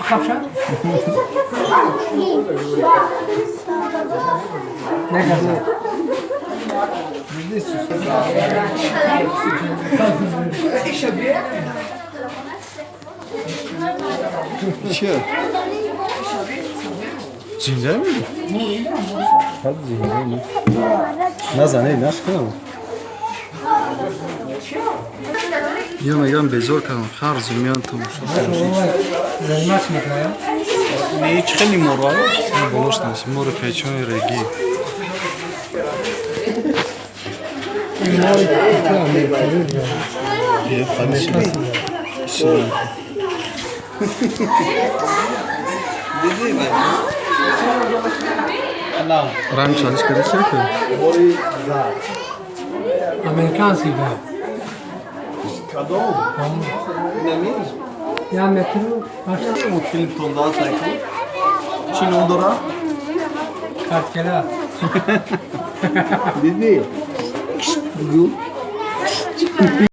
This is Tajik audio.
Қапша? Не. Чия? Зинда ми? Хад зинда ми. Назане, нашканам. Я мегам безор кардам, хар зумиян тамошо. Заниматься мекунам. Не, чӣ хеле морва? Болош нест, мори печони реги. Ранг чалиш карда чӣ ки? Американский, да. Кадом? Я метру. Мультфилм тонда аст. Чӣ ном дорад? Карткела. Диди?